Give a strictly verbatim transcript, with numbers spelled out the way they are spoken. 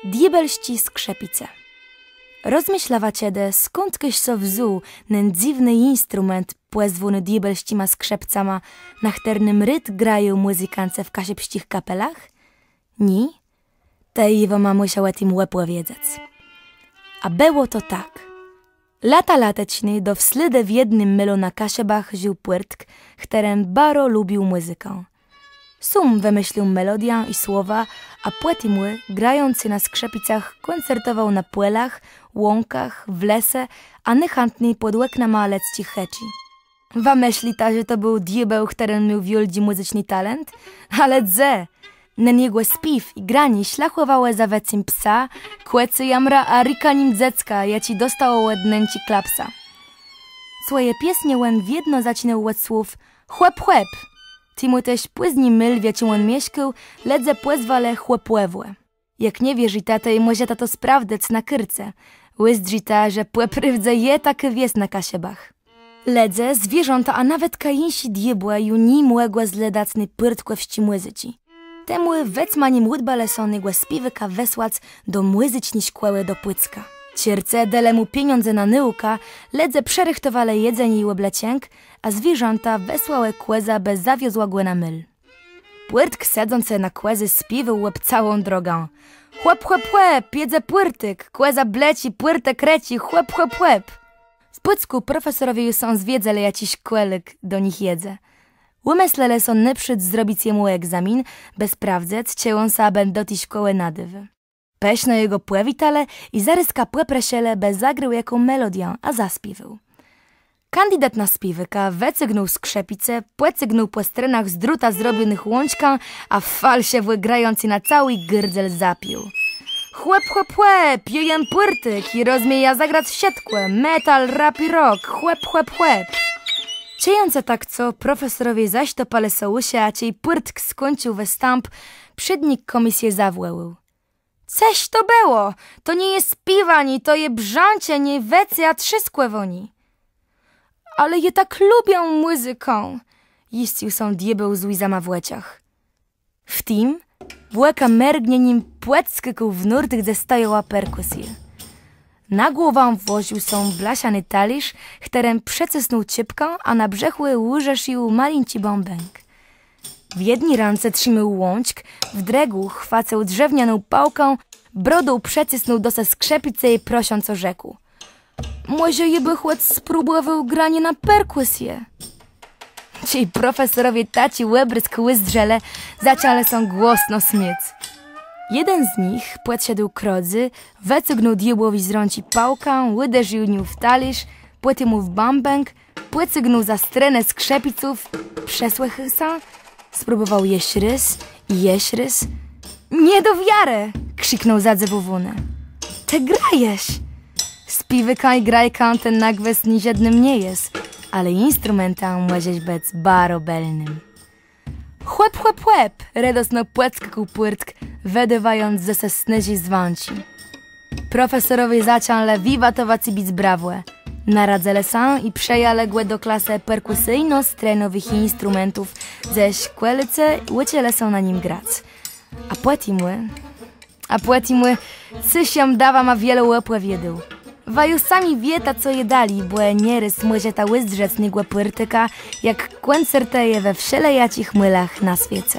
Diôbelsczé skrzëpice. Rozmëszla wa czedë, skądkaż so wzął nen dzywny instrument, pòzwóny diôbelsczima skrzëpcama, na chtërnym rid grają mùzykańce w kaszëbsczich kapelach? Nié? Tej jô wama mùszã ò tim òpòwiedzec. A bëło to tak. Lata lateczné do wslôdë w jednym môlu na Kaszëbach żił pùrtk, chtëren baro lubił mùzykã. Sóm wëmëslił melodiã i słowa, a pòtemù, grającë na skrzëpicach, kòncertowôł na pòlach, łąkach, w lese, a nôchãtni pòd òknama lëdzczich chëczi. Wa mëslita, że to béł diôbéł, chtëren miôł wiôldżi mùzyczny talent? Ale dze! Nen jegò spiéw i granié szlachòwałë za wëcym psa, kòcym jamrã a rikanim dzecka, jaczé dostało òd nënczi klapsa. Swòje piesnie òn wiedno zaczinôł òd słów: „Chłop, chłop!” Temù téż pózni môl, w jaczim òn mieszkôł, lëdze pòzwelë Chłopòwò. Jak nie wierzita, tej mòżeta to sprawdzëc na kôrce. Ùzdrzita, że pò prôwdze je takô wies na Kaszëbach. Lëdze, zwierzãta, a nawetka jinszé diôbłë ju ni mògłë zlëdac ny pùrtkòwsczi mùzyczi. Temù wëcmanim ùdbelë so negò spiéwôka wësłac do mùzyczny szkòłë do Pùcka. Czercë delë mù pieniãdze na nôùkã, lëdze przërëchtowelë jedzenié i òbleczënk, a zwierzãta wësłałë kòzã, bë zawiozła gò na môl. Pùrtk, sedzącë na kòze, spiéwôł òb całą drogã: „Chłop, chłop, chłop, jedze pùrtëk, kòza bleczi, pùrtëk rëczi, chłop, chłop, chłop”. W Pùckù profesorowie ju sã zwiedzelë, jaczi szkòlôk do nich jedze. Ùmëslëlë so nôprzód zrobic jemù egzamin, bë sprawdzëc, czë òn sã bãdze do ti szkòłë nadôwôł. Pëszno jegò pòwitelë i zarôzka pòprosëlë, bë zagrôł jaką melodiã a zaspiéwôł. Kandidat na spiéwôka wëcygnął skrzëpice, pòcygnął pò strënach z dróta zrobionëch łãczkã, a falszëwò grającë na całi gôrdzel zapiôł: „Chłop, chłop, chłop, jô jem pùrtëk i rozmiejã zagrac wszëtkò, metal, rap i rock, chłop, chłop, chłop”. Czëjącë tak cos, profesorowie zasztopelë so ùszë, a czej pùrtk skùńcził wëstãp, przédnik kòmisje zawòłôł: „Cëż to bëło? To nie je spiéwanié, to je brzãczenié, wëcé a trzeskòwanié”. „Ale jô tak lubiã mùzykã”, jiscył sã diôbéł ze łzama w òczach. W tim òka mërgnienim pòdskòkł w nórt, dze stojała perkùsjô. Na głowã włożił so blaszany talérz, chtërnym przëcësnął czôpkã, a na brzëchù ùwiesził malinczi bãbenk. W jedny rãce trzimôł łãczk, w drëgą chwôcył drzewnianą pôłkã, brodą przëcësnął do se skrzëpice i prosząco rzekł: „Mòże jô bë chòc spróbòwôł granié na perkùsje?” Czej profesorowie taczi òbrôzk ùzdrzelë, zaczãlë sã głosno smiôc. Jeden z nich pòdszedł k rodzy, wëcygnął diôbłowi z rãczi pôłkã, ùderził nią w talérz, pòtemù w bãbenk, pòcygnął za strënë skrzëpiców, przësłëchôł sã, spróbòwôł jesz rôz i jesz rôz. „Nie do wiarë!” krziknął zadzëwòwóny. „Të grajesz!” „Spiéwôkã i grajkã të na gwës niżódnym nie jes, ale instrumentã mòżesz bëc baro bëlnym”. „Chłop, chłop, chłop!” redosno pòdskòkł pùrtk, wëdôwając ze se snôżé zwãczi. Profesorowie zaczãlë wiwatowac i bic brawò. Naradzëlë sã i przëjãlë gò do klasë perkùsyjno-strënowëch instrumentów, dze szkòlôcë ùczëlë sã na nim grac. A pòtemù, a pòtemù, cëż jô mdã wama wiele òpòwiôdôł. Wa ju sami wiéta, co je dali, bò nierôz mòżeta ùzdrzec negò pùrtëka, jak kòncertëje we wszelejaczich môlach na swiece.